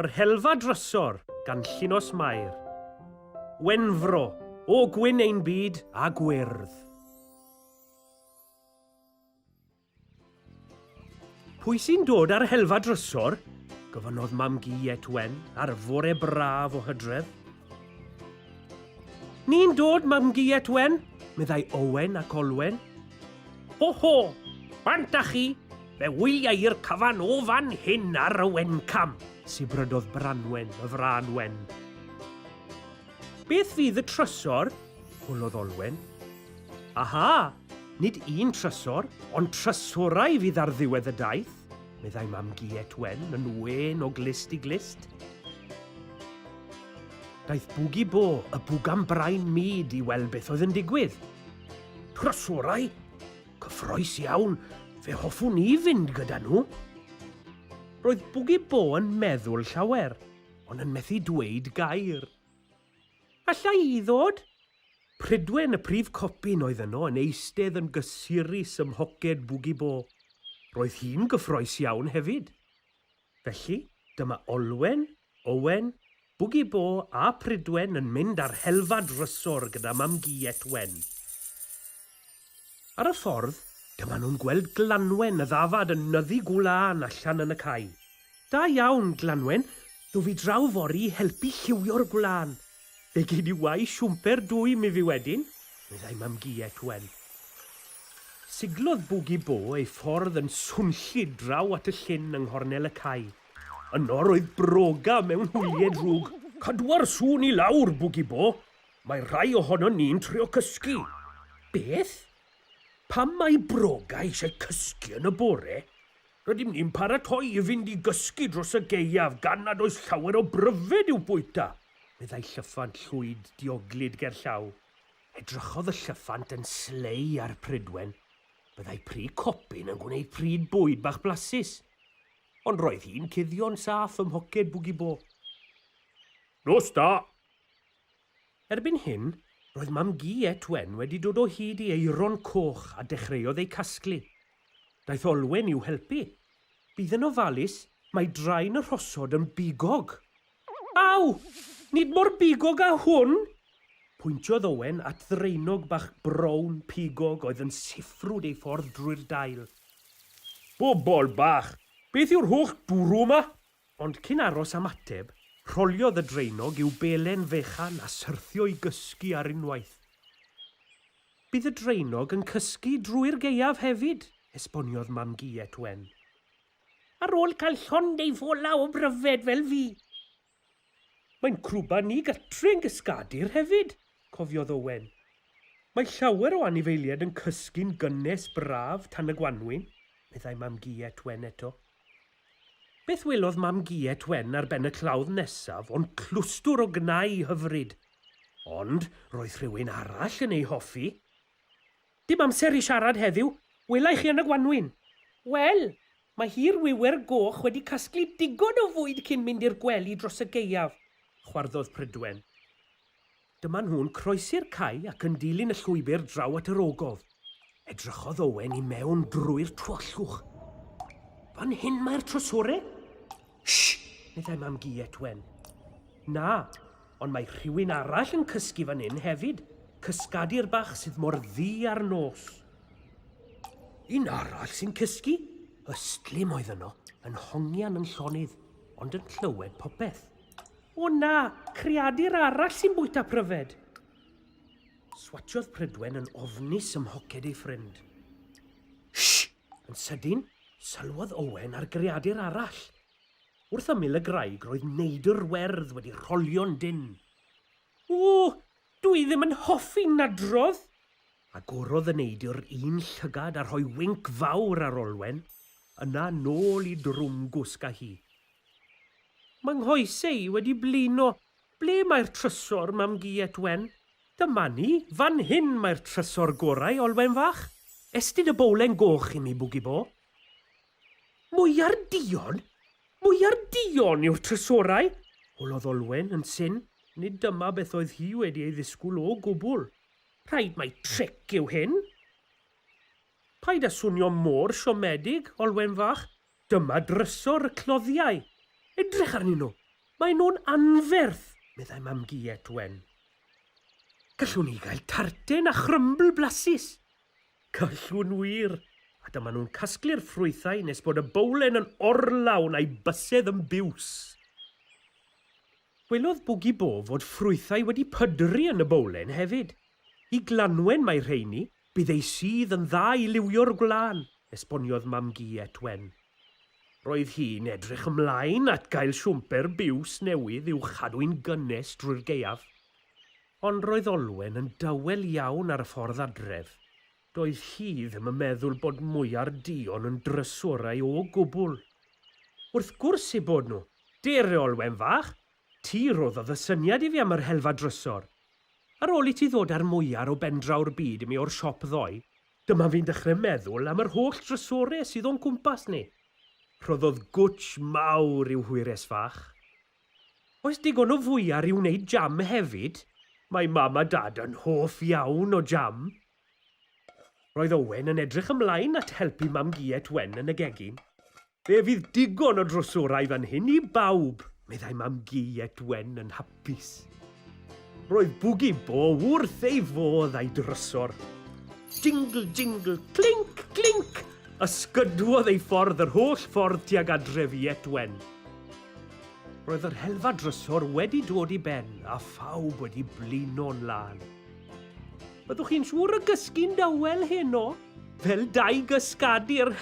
Yr Helfa Drysor gan Llinos Mair. Wenfro, o gwyn ein byd a gwyrdd. Pwy sy'n dod ar Helfa Drysor? gofynnodd Mam-gu Et Wen ar fore braf o hydref. Ni'n dod, Mam-gu Et Wen, meddai Owen ac Olwen. Ho ho! Bant â chi! Fe wyliai'r cyfan o fan hyn ar y Wencam, sibrydodd Branwen, y frân wen. Beth fydd y trysor? holodd Olwen. Aha! Nid un trysor, ond trysorau fydd ar ddiwedd y daith, meddai Mam-gu Et Wen yn wên o glust i glust. Daeth Bwgi Bo, y bwgan brain mud, i weld beth oedd yn digwydd. Trysorau? Cyffrous iawn, fe hoffwn i fynd gyda nhw. Roedd Bwgi Bo yn meddwl llawer, ond yn methu dweud gair. Alla i ddod? Prydwen y prif copyn oedd yno yn eistedd yn gysurus ym mhoced Bwgi Bo. Roedd hi'n gyffrous iawn hefyd. Felly, dyma Olwen, Owen, Bwgi Bo a Prydwen yn mynd ar helfa drysor gyda Mam-gu Et Wen. Ar y ffordd, dyma nhw'n gweld Glanwen y ddafad yn nyddu gwlân allan yn y cae. Da iawn, Glanwen, dw fi draw fory i helpu lliwio'r gwlân. Fe gei di wau siwmper dwym i fi wedyn, meddai Mam-gu Et Wen. Siglodd Bwgi Bo ei ffordd yn swnllyd draw at y llyn yng nghornel y cae. Yno roedd broga mewn hwyliau drwg. Cadwa'r sŵn i lawr, Bwgi Bo. Mae rhai ohonon ni'n trio cysgu. Beth? Pam mae broga eisiau cysgu yn y bore? Rydym ni'n paratoi i fynd i gysgu dros y gaeaf gan nad oes llawer o bryfed i'w bwyta, meddai llyffant llwyd dioglyd gerllaw. Edrychodd y llyffant yn slei ar Prydwen. Byddai pry copyn yn gwneud pryd bwyd bach blasus. Ond roedd hi'n cuddio'n saff ym mhoced Bwgi Bo. Nos da! Erbyn hyn, roedd Mam-gu Et Wen wedi dod o hyd i aeron coch a dechreuodd eu casglu. Daeth Olwen i'w helpu. Bydd yn ofalus, mae draen y rhosod yn bigog. Aw! Nid mor bigog â hwn! Pwyntiodd Owen at ddraenog bach brown pigog oedd yn siffrwd ei ffordd drwy'r dail. Bobol bach! Beth yw'r holl dwrw 'ma? Ond cyn aros am ateb, rholiodd y draenog i'w belen fechan a syrthio i gysgu ar unwaith. Bydd y draenog yn cysgu drwy'r gaeaf hefyd, esboniodd Mam-gu Et Wen. Ar ôl cael llond ei fola o bryfed fel fi. Mae'n crwban ni gytre yn gysgadur hefyd, cofiodd Owen. Mae llawer o anifeiliaid yn cysgu'n gynnes braf tan y gwanwyn, meddai Mam-gu Et Wen eto. Beth welodd Mam-gu Et Wen ar ben y clawdd nesaf ond clwstwr o gnau hyfryd. Ond roedd rhywun arall yn ei hoffi. Dim amser i siarad heddiw, wela i chi yn y gwanwyn. Wel, mae hi'r wiwer goch wedi casglu digon o fwyd cyn mynd i'r gwely dros y gaeaf, chwarddodd Prydwen. Dyma nhw'n croesi'r cae ac yn dilyn y llwybr draw at yr ogof. Edrychodd Owen i mewn drwy'r twyllwch. Fan hyn mae'r trysore? Shh! meddai Mam-gu Et Wen. Na, ond mae rhywun arall yn cysgu fan hyn hefyd, cysgadur bach sydd mor ddu â'r nos. Un arall sy'n cysgu? Ystlum oedd yno, yn hongian yn llonydd, ond yn clywed popeth. O na, creadur arall sy'n bwyta pryfed! Swatiodd Prydwen yn ofnus ym mhoced ei ffrind. Shh! Yn sydyn, sylwodd Owen ar greadur arall. Wrth ymyl y graig roedd neidr werdd wedi rholio'n dynn. O, dw i ddim yn hoffi nadrodd! Agorodd y neidr un llygad a rhoi winc fawr ar Olwen, yna nôl i drwm gwsg â hi. Mae nghoese i wedi blino. Ble mae'r trysor, Mam-gu Et Wen? Dyma ni, fan hyn mae'r trysor gorau, Olwen fach. Estyn y bowlen goch i mi, Bwgi Bo. Mwyar duon? Mwyar duon yw'r trysorau? holodd Olwen yn syn. Nid dyma beth oedd hi wedi ei ddisgwyl o gwbl. Rhaid mai tric yw hyn. Paid â swnio mor siomedig, Olwen fach. Dyma drysor y cloddiau. Edrych arnyn nhw! Maen nhw'n anferth, meddai Mam-gu Edwen. Gallwn ni gael tarten a chrymbl blasus. Gallwn wir! A dyma nhw'n casglu'r ffrwythau nes bod y bowlen yn orlawn a'i bysedd yn biws. Gwelodd Bwgi Bo fod ffrwythau wedi pydru yn y bowlen hefyd. I Glanwen mae rheini, bydd eu sudd yn dda i liwio'r gwlân, esboniodd Mam-gu Edwen. Roedd hi'n edrych ymlaen at gael siwmper biws newydd i'w chadw'n gynnes drwy'r gaeaf. Ond roedd Olwen yn dawel iawn ar y ffordd adref. Doedd hi ddim yn meddwl bod mwyar duon yn drysorau o gwbl. Wrth gwrs eu bod nhw! Dere, Olwen fach! Ti roddodd y syniad i fi am yr helfa drysor. Ar ôl i ti ddod â'r mwyar o bendraw'r byd i mi o'r siop ddoe, Dyma fi'n dechrau meddwl am yr holl drysore sydd o'n cwmpas ni. Rhoddodd gwtsh mawr i'w hwyres fach. Oes digon o fwyar i wneud jam hefyd? Mae Mam a Dad yn hoff iawn o jam. Roedd Owen yn edrych ymlaen at helpu Mam-gu et Wen yn y gegin. Fe fydd digon o drysorau fan hyn i bawb, meddai Mam-gu Edwen yn hapus. Roedd Bwgi Bo wrth ei fodd a'i drysor. Jingle, jingle, clinc, clinc! Ysgydwodd ei ffordd yr holl ffordd tuag adref i Edwen. Roedd yr helfa drysor wedi dod i ben a phawb wedi blino'n lân. Byddwch chi'n siŵr o gysgu'n dawel heno, fel dau gysgadur!